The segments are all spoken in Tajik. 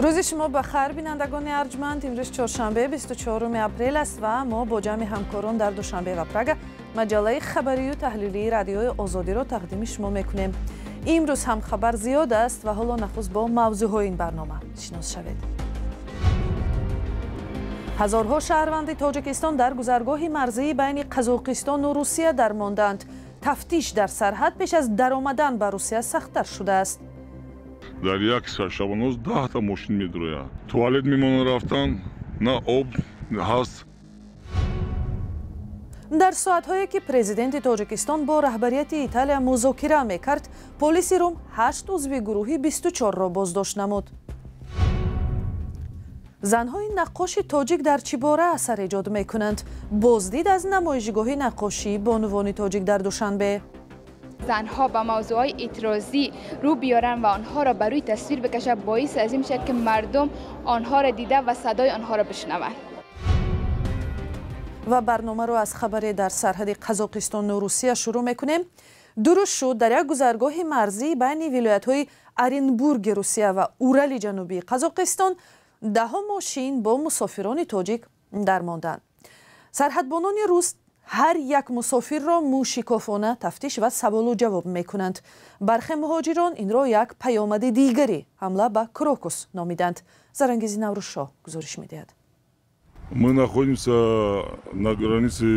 Рӯзи шумо ба хайр, бинандагони арҷманд. Имрӯз чоршанбе, 24 апрел аст ва мо бо ҷамъи ҳамкорон дар Душанбе ва Прага маҷаллаи хабарию таҳлилии Радиои Озодиро тақдими шумо мекунем. Имрӯз ҳам хабар зиёд аст ва ҳоло нахуст бо мавзӯъҳои ин барнома шинос шавед. Ҳазорҳо шаҳрванди Тоҷикистон дар гузаргоҳи марзии байни Қазоқистону Русия дармондаанд. Тафтиш дар сарҳад пеш аз даромадан ба Русия сахттар шудааст. Дар як шабонрӯз 10та мошин медурояд. Туалет мемонад рафтан, на об ҳаст. Дар соатҳое ки президенти Тоҷикистон бо раҳбарияти Италия музокира мекард, полиси Рум ҳашт узви гурӯҳи 24-ро боздошт намуд. Занҳои наққоши тоҷик дар чӣ бора асар эҷод мекунанд? Боздид аз намоишгоҳи наққошии бонувони тоҷик дар Душанбе. Занҳо ба мавзӯъҳои эътирозӣ рӯ биёранд ва онҳоро ба рӯи тасвир бикашад, боис аз ин мешавад, ки мардум онҳоро дида ва садои онҳоро бишнаванд. Ва барномаро аз хабаре дар сарҳади Қазоқистону Русия шурӯъ мекунем. Дуруст шуд, дар як гузаргоҳи марзии байни вилоятҳои Оренбурги Русия ва Урали Ҷанубии Қазоқистон даҳо мошин бо мусофирони тоҷик дармонданд. Сарҳадбонони рус ҳар як мусофирро мӯшикофона тафтиш ва саволу ҷавоб мекунанд. Бархе муҳоҷирон инро як паёмади дигари ҳамла ба Крокус номиданд. Зарангизи Наврӯзшоҳ гузориш медиҳад. Мы находимся на границе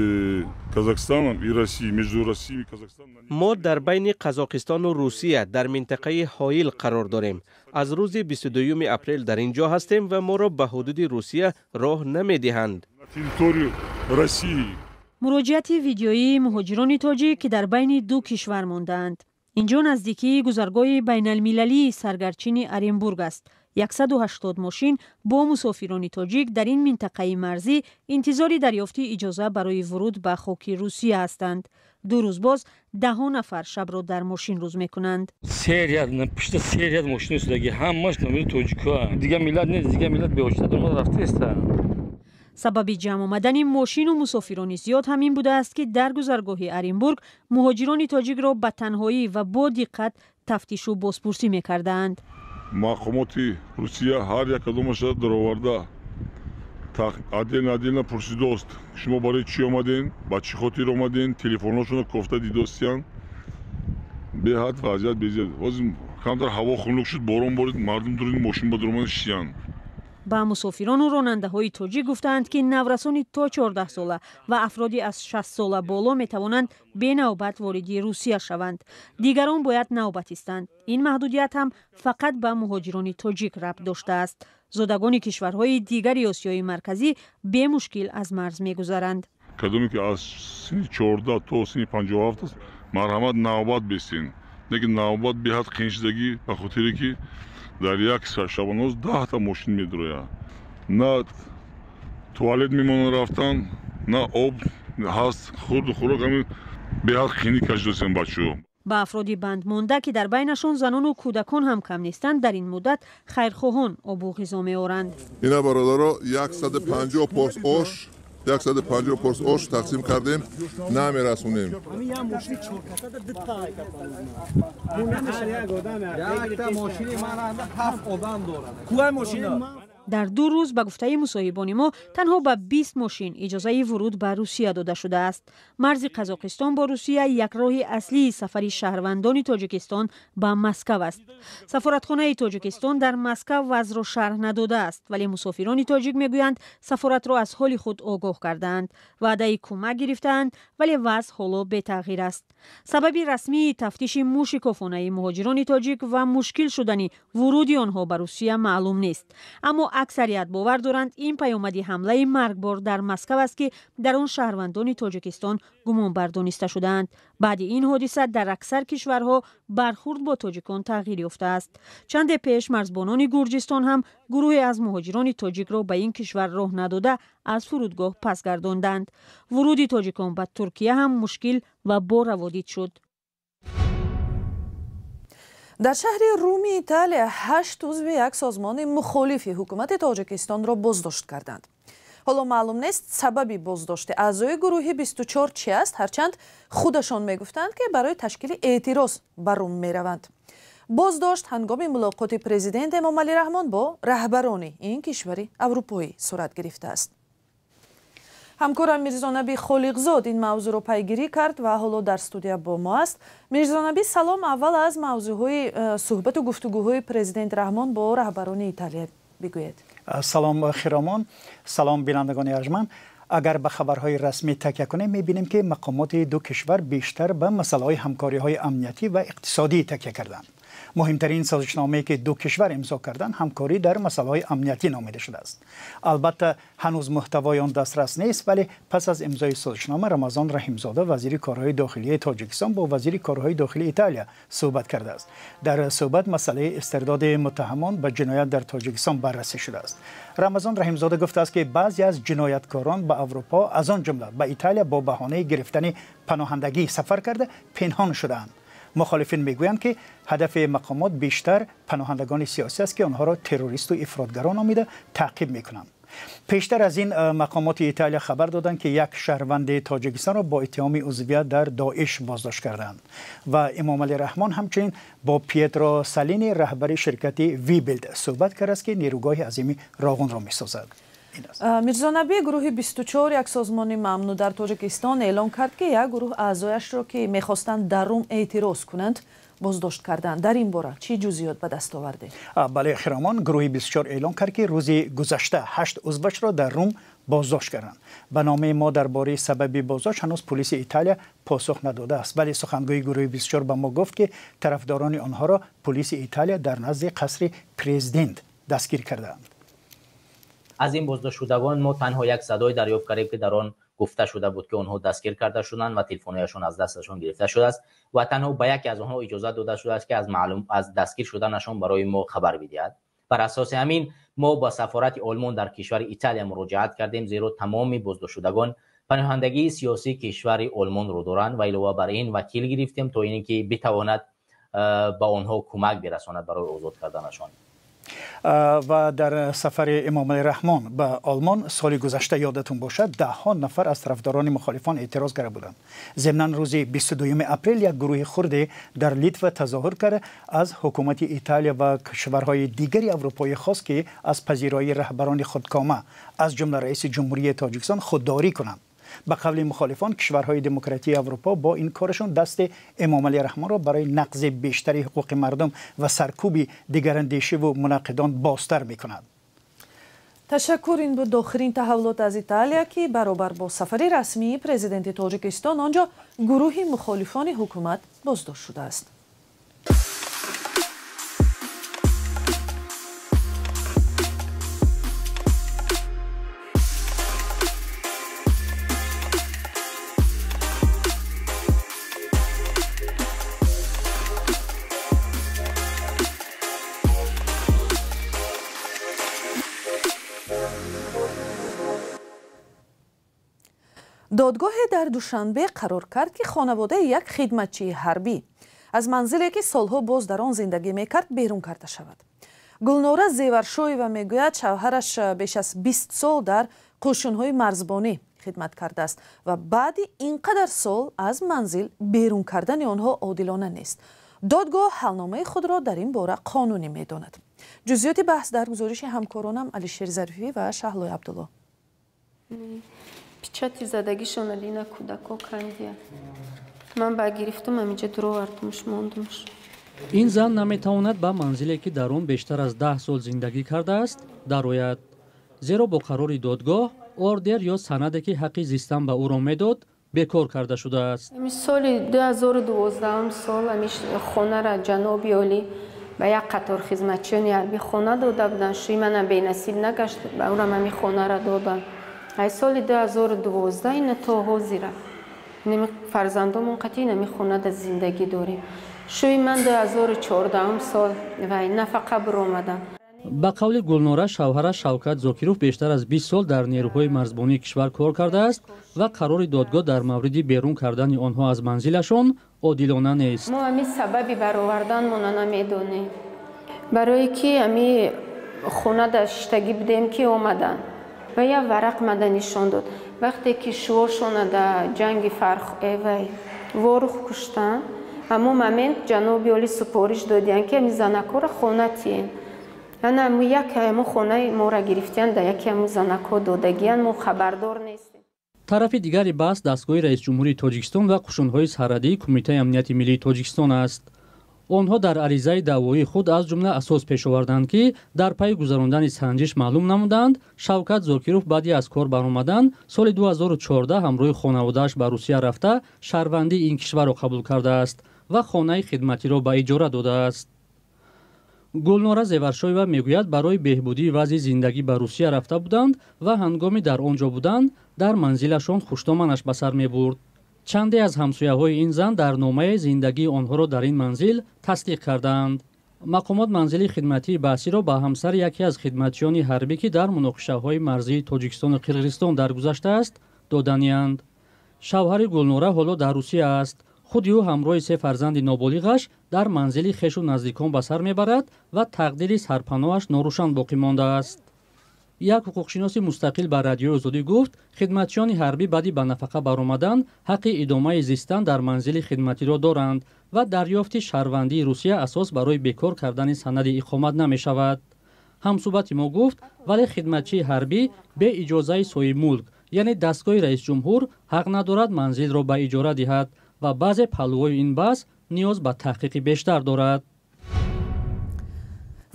Казахстаном и Россией, между Россией и Казахстаном. Мо дар байни Қазоқистону Русия дар минтақаи Ҳоил қарор дорем. Аз рӯзи 22 апрел дар ин ҷо ҳастем ва моро ба ҳудуди Русия роҳ намедиҳанд. На территорию России. Муроҷиати видеоии муҳоҷирони тоҷик, ки дар байни ду кишвар мондаанд. Инҷо наздикии гузаргоҳи байналмилалии Саргарчини Оренбург аст. 180 мошин бо мусофирони тоҷик дар ин минтақаи марзӣ интизори дарёфти иҷоза барои вуруд ба хоки Русия ҳастанд. 2 рӯз боз даҳо нафар шабро дар мошин рӯз мекунанд. Се ряд, пушта се ряд мошин истодагӣ, ҳамаш номери тоҷикҳоа. Дигар миллат нест, дигар миллат беошта омада рафтаеста. Сабаби ҷамъ омадани мошину мусофирони зиёд ҳамин будааст, ки дар гузаргоҳи Оренбург муҳоҷирони тоҷикро ба танҳоӣ ва бо диққат тафтишу бозпурсӣ мекардаанд. Мақомоти Русия ҳар як кадомаша дароварда отдельно отдельно пурсидост: шумо барои чӣ омадем, ба чӣ хотир омадем? Телефонҳошонро кофта дидостиян. Беҳад вазъият безиёд. Ҳозир камтар ҳаво хунук шуд, борон борид, мардум дуруни мошин ба дуромада шиянд. Ба мусофирону ронандаҳои тоҷик гуфтаанд, ки наврасони то 14 сола ва афроди аз 60 сола боло метавонанд бенавбат вориди Русия шаванд, дигарон бояд навбат истанд. Ин маҳдудият ҳам фақат ба муҳоҷирони тоҷик рабт доштааст. Зодагони кишварҳои дигари Осиёи Марказӣ бемушкил аз марз мегузаранд. Кадоме ки аз синни 14 то синни 57 аст, марҳамат, навбат бистен. Лекин навбат беҳад қиин шудагӣ, ба хотире ки дар як шабонрӯз 10та мошин медурояд. На туалет мемонад рафтан, на об ҳаст, хурду хӯрок ҳамин беҳад қиинӣ кашидастем бачаҳо. Ба афроди бандмонда, ки дар байнашон занону кӯдакон ҳам кам нестанд, дар ин муддат хайрхоҳон обу ғизо меоранд. Ина, бародаро, 150 порс ош, 150 порс ош тақсим кардем, намерасонем. Дар 2 рӯз, ба гуфтаи мусоҳибони мо, танҳо ба 20 мошин иҷозаи вуруд ба Русия дода шудааст. Марзи Қазоқистон бо Русия як роҳи аслии сафари шаҳрвандони Тоҷикистон ба Москав аст. Сафоратхонаи Тоҷикистон дар Москав вазъро шарҳ надодааст, вале мусофирони тоҷик мегӯянд, сафоратро аз ҳоли худ огоҳ кардаанд, ваъдаи кӯмак гирифтаанд, вале вазъ ҳоло бетағйир аст. Сабаби расмии тафтиши мӯшикофонаи муҳоҷирони тоҷик ва мушкил шудани вуруди онҳо ба Русия маълум нест, аммо аксарият бовар доранд, ин паёмади ҳамлаи маргбор дар Москав аст, ки дар он шаҳрвандони Тоҷикистон гумонбар дониста шудаанд. Баъди ин ҳодиса дар аксар кишварҳо бархурд бо тоҷикон тағйир ёфтааст. Чанде пеш марзбонони Гурҷистон ҳам гурӯҳе аз муҳоҷирони тоҷикро ба ин кишвар роҳ надода, аз фурудгоҳ пас гардонданд. Вуруди тоҷикон ба Туркия ҳам мушкил ва бораводид шуд. Дар шаҳри Руми Италия ҳашт узви як созмони мухолифи ҳукумати Тоҷикистонро боздошт карданд. Ҳоло маълум нест, сабаби боздошти аъзои гурӯҳи 24 чи аст, ҳарчанд худашон мегуфтанд, ки барои ташкили эътироз ба Рум мераванд. Боздошт ҳангоми мулоқоти президент Эмомалӣ Раҳмон бо раҳбарони ин кишвари аврупоӣ сурат гирифтааст. Ҳамкорам Мирзонаби Холиқзод ин мавзӯъро пайгирӣ кард ва ҳоло дар студия бо мо аст. Мирзонаби, салом. Аввал аз мавзӯъҳои суҳбату гуфтугӯҳои президент Раҳмон бо раҳбарони Италия бигӯед. Салом Хиромон, салом бинандагони арҷманд. Агар ба хабарҳои расмӣ такя кунем, мебинем ки мақомоти ду кишвар бештар ба масъалаҳои ҳамкориҳои амниятӣ ва иқтисодӣ такя карданд. Муҳимтарин созишномае ки ду кишвар имзо карданд, ҳамкорӣ дар масъалаҳои амниятӣ номида шудааст. Албатта ҳанӯз муҳтавои он дастрас нест, вале пас аз имзои созишнома Рамазон Раҳимзода, вазири корҳои дохилии Тоҷикистон, бо вазири корҳои дохилии Италия суҳбат кардааст. Дар суҳбат масъалаи истирдоди муттаҳамон ба ҷиноят дар Тоҷикистон баррасӣ шудааст. Рамазон Раҳимзода гуфтааст ки баъзе аз ҷинояткорон ба Аврупо, аз он ҷумла ба Италия, бо баҳонаи гирифтани паноҳандагӣ сафар карда пинҳон шудаанд. Мухолифин мегӯянд ки ҳадафи мақомот бештар паноҳандагони сиёсӣ аст ки онҳоро террористу ифротгарон номида таъқиб мекунанд. Пештар аз ин мақомоти Италия хабар доданд ки як шаҳрванди Тоҷикистонро бо иттиҳоми узвият дар Доиш боздошт карданд ва Эмомалӣ Раҳмон ҳамчунин бо Пьетро Салини, раҳбари ширкати Вибилд, суҳбат кардааст ки нерӯгоҳи азими Роғунро месозад. Мирзонаби, гурӯҳи 24, як созмони мамнӯъ дар Тоҷикистон, эълон кард ки як гурӯҳ аъзояшро, ки мехостанд дар Рум эътироз кунанд, боздошт карданд. Дар ин бора чӣ ҷузъиёт ба даст овардед? Бале Хиромон, гурӯҳи 24 эълон кард ки рӯзи гузашта 8 узвашро дар Рум боздошт карданд. Ба номаи мо дар бораи сабаби боздошт ҳанӯз полиси Италия посух надодааст, вале сухангӯи гурӯҳи 24 ба мо гуфт ки тарафдорони онҳоро полиси Италия дар назди қасри президент дастгир кардаанд. Аз ин боздоштшудагон мо танҳо як садой дарёфт кардем ки дар он гуфта шуда буд ки онҳо дастгир карда шуданд ва телефонҳояшон аз дасташон гирифта шудааст ва танҳо ба яке аз онҳо иҷозат дода шудааст ки аз дастгир шуданашон барои мо хабар бидиҳад. Бар асоси ҳамин мо ба сафорати Олмон дар кишвари Италия муроҷиат кардем, зеро тамоми боздоштшудагон паноҳандагии сиёсии кишвари Олмонро доранд ва илова бар ин вакил гирифтем то ин ки битавонад ба онҳо кӯмак бирасонад барои озод карданашон. Ва дар сафари Эмомалӣ Раҳмон ба Олмон соли гузашта, ёдатон бошад, даҳҳо нафар аз тарафдорони мухолифон эътироз карда буданд. Зимнан рӯзи 22 апрел як гурӯҳи хурде дар Литва тазоҳур карда аз ҳукумати Италия ва кишварҳои дигари аврупоӣ хост ки аз пазироии раҳбарони худкома, аз ҷумла раиси ҷумҳурии Тоҷикистон, худдорӣ кунанд. Ба қавли мухолифон, кишварҳои демократии Аврупо бо ин корашон дасти Эмомалӣ Раҳмонро барои нақзи бештари ҳуқуқи мардум ва саркӯби дигарандешиву мунаққидон бозтар мекунад. Ташаккур. Ин буд охирин таҳаввулот аз Италия ки баробар бо сафари расмии президенти Тоҷикистон он ҷо гурӯҳи мухолифони ҳукумат боздошт шудааст. Додгоҳе дар Душанбе қарор кард ки хонаводаи як хидматчии ҳарбӣ аз манзиле ки солҳо боз дар он зиндагӣ мекард берун карда шавад. Гулнора Зеваршоева мегӯяд, шавҳараш беш аз 20 сол дар қӯшунҳои марзбонӣ хидмат кардааст ва баъди ин қадар сол аз манзил берун кардани онҳо одилона нест. Додгоҳ ҳалномаи худро дар ин бора қонунӣ медонад. Ҷузъиёти баҳс дар гузориши ҳамкоронам Алишер Зарифӣ ва Шаҳлои Абдулло. Печати задагишона дина кӯдако кандия. Ман ба гирифтум ҳаминҷа дуровардумш, мондумш. Ин зан наметавонад ба манзиле ки дар он бештар аз 10 сол зиндагӣ кардааст дарояд, зеро бо қарори додгоҳ ордер ё санаде ки ҳаққи зистан ба ӯро медод бекор карда шудааст. Соли 2012 сол ҳамин хонара ҷаноби олӣ ба як қатор хизматчиёни ҳарбӣ хона дода буданд. Шӯи манам бенасиб нагашт, ба ӯрам ҳамин хонара доданд. Ай соли 2012 ина то ҳозира фарзандомон қатъи инами хонада зиндагӣ дорем. Шӯи ман 2014 сол вай нафақа биромадам. Ба қавли Гулнора, шавҳараш Шавкат Зокиров бештар аз 20 сол дар нерӯҳои марзбонии кишвар кор кардааст ва қарори додгоҳ дар мавриди берун кардани онҳо аз манзилашон одилона нест. Мо ҳамин сабаби бароварданмона намедонем, барое ки ҳами хонада шиштагӣ будем ки омаданд ва як варақ мада нишон дод. Вақте ки шувошона дар ҷанги Фарх вай Ворух куштанд, Ҳамон момент ҷаноби олӣ супориш додиян, ки ами занакҳоро хона тиен. Ана мо яке ҳамо хонаи моро гирифтиян, да яке ҳамо занакҳо додагиян, мо хабардор нестем. Тарафи дигари баҳс дастгоҳи раисҷумҳурии Тоҷикистон ва қушунҳои сарҳадии Кумитаи амнияти миллии Тоҷикистон аст. Онҳо дар аризаи даъвоии худ аз ҷумла асос пеш оварданд, ки дар пайи гузарондани санҷиш маълум намуданд, Шавкат Зокиров баъди аз кор баромадан соли 2014 ҳамроҳи хонаводааш ба Русия рафта, шаҳрвандии ин кишварро қабул кардааст ва хонаи хидматиро ба иҷора додааст. Гулнора Зеваршоева мегӯяд, барои беҳбудии вазъи зиндагӣ ба Русия рафта буданд ва ҳангоми дар он ҷо буданд, дар манзилашон хуштоманаш ба сар мебурд. Чанде аз ҳамсояҳои ин зан дар номаи зиндагии онҳоро дар ин манзил тасдиқ кардаанд. Мақомот манзили хидматии баҳсиро ба ҳамсари яке аз хидматчиёни ҳарбӣ, ки дар муноқишаҳои марзии Тоҷикистону Қирғизистон даргузаштааст, доданианд. Шавҳари Гулнора ҳоло дар Русия аст. Худи ӯ ҳамроҳи се фарзанди ноболиғаш дар манзили хешу наздикон ба сар мебарад ва тақдири сарпаноҳаш норӯшан боқӣ мондааст. Як ҳуқуқшиноси мустақил ба Радиои Озодӣ гуфт, хидматчиёни ҳарбӣ баъди ба нафақа баромадан ҳаққи идомаи зистан дар манзили хидматиро доранд ва дарёфти шаҳрвандии Русия асос барои бекор кардани санади иқомат намешавад. Ҳамсӯҳбати мо гуфт, вале хидматчии ҳарбӣ бе иҷозаи соҳибмулк, яъне дастгоҳи раисҷумҳур, ҳақ надорад манзилро ба иҷора диҳад ва баъзе паҳлӯҳои ин баҳс ниёз ба таҳқиқи бештар дорад.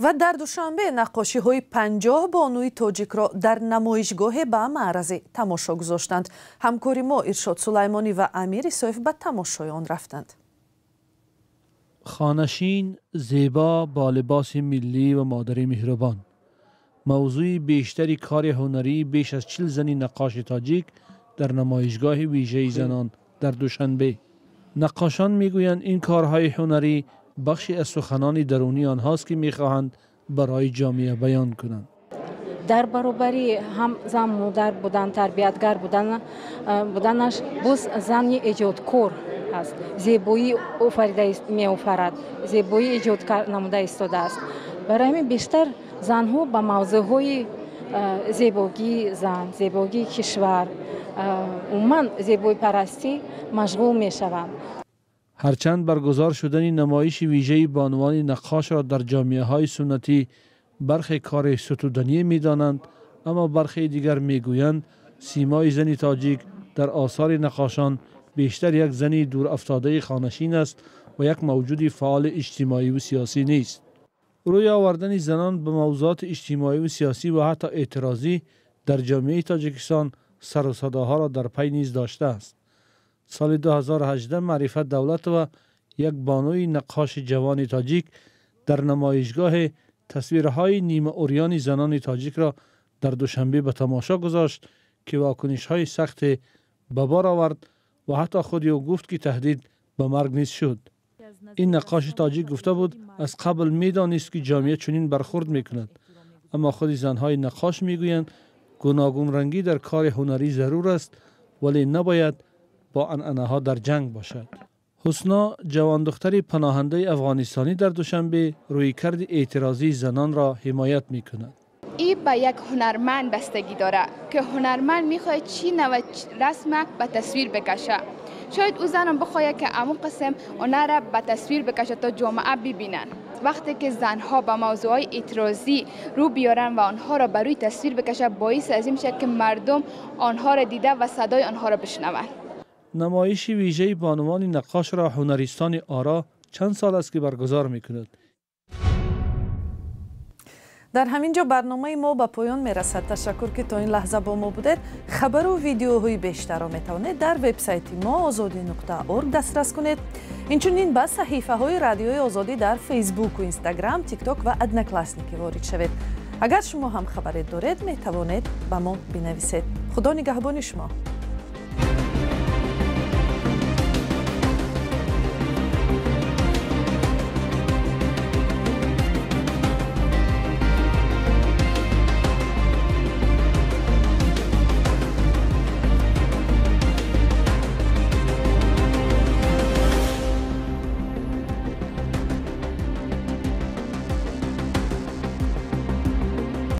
Ва дар Душанбе наққошиҳои 50 бонуи тоҷикро дар намоишгоҳе ба маърази тамошо гузоштанд. Ҳамкори мо Иршод Сулаймонӣ ва Амир Исоев ба тамошои он рафтанд. Хонашин, зебо, бо либоси миллӣ ва модари меҳрубон. Мавзӯи бештари кори ҳунарии беш аз 40 зани наққоши тоҷик дар намоишгоҳи вижаи занон дар Душанбе. Наққошон мегӯянд, ин корҳои ҳунарӣ бахши аз суханони дарунии онҳост, ки мехоҳанд барои ҷомеа баён кунанд. Дар баробари ҳам зан модар будан, тарбиятгар буданаш, боз зани эҷодкор аст. Зебоӣ офарида меофарад, зебоӣ эҷод намуда истодааст. Барои ҳамин бештар занҳо ба мавзӯъҳои зебогии зан, зебогии кишвар, умуман зебоипарастӣ машғул мешаванд. Ҳарчанд баргузор шудани намоиши вижаи бонувони наққошро дар ҷомеаҳои суннатӣ бархе кори сутуданӣ медонанд, аммо бархе дигар мегӯянд, симои зани тоҷик дар осори наққошон бештар як зани дурафтодаи хонашин аст ва як мавҷуди фаъоли иҷтимоӣ сиёсӣ нест. Рӯй овардани занон ба мавзӯоти иҷтимоӣ сиёсӣ ва ҳатто эътирозӣ дар ҷомеаи Тоҷикистон сару садоҳоро дар пай низ доштааст. Соли 2018 Маърифат Давлатова, як бонуи наққоши ҷавони тоҷик, дар намоишгоҳи тасвирҳои нимаурёни занони тоҷикро дар Душанбе ба тамошо гузошт, ки вокунишҳои сахте ба бор овард ва ҳатто худи ӯ гуфт, ки таҳдид ба марг низ шуд. Ин наққоши тоҷик гуфта буд, аз қабл медонист, ки ҷомеа чунин бархурд мекунад. Аммо худи занҳои наққош мегӯянд, гуногунрангӣ дар кори ҳунарӣ зарур аст, вале набояд бо анъанаҳо дар ҷанг бошад. Ҳусно, ҷавондухтари паноҳандаи афғонистонӣ дар Душанбе, рӯйкарди эътирозии занонро ҳимоят мекунад. Ин ба як ҳунарманд бастагӣ дорад, ки ҳунарманд мехоҳад чӣ навъ расм ба тасвир бикашад. Шояд ӯ занам бихоҳад, ки амон қисм онара ба тасвир бикашад, то ҷомеа бибинанд. Вақте ки занҳо ба мавзӯъҳои эътирозӣ рӯ биёранд ва онҳоро ба рӯи тасвир бикашад, боиси аз ин мешавад, ки мардум онҳоро дида ва садои онҳоро бишнаванд. Намоиши вижаи бонувони наққошро ҳунаристони Оро чанд сол аст, ки баргузор мекунад. Дар ҳамин ҷо барномаи мо ба поён мерасад. Ташаккур, ки то ин лаҳза бо мо будед. Хабару видеоҳои бештарро метавонед дар вебсайти мо озодӣ.орг дастрас кунед. Инчунин ба саҳифаҳои Радиои Озодӣ дар Фейсбуку, Инстаграм, Тикток ва Одноклассники ворид шавед. Агар шумо ҳам хабаре доред, метавонед ба мо бинависед. Худо нигаҳбони шумо.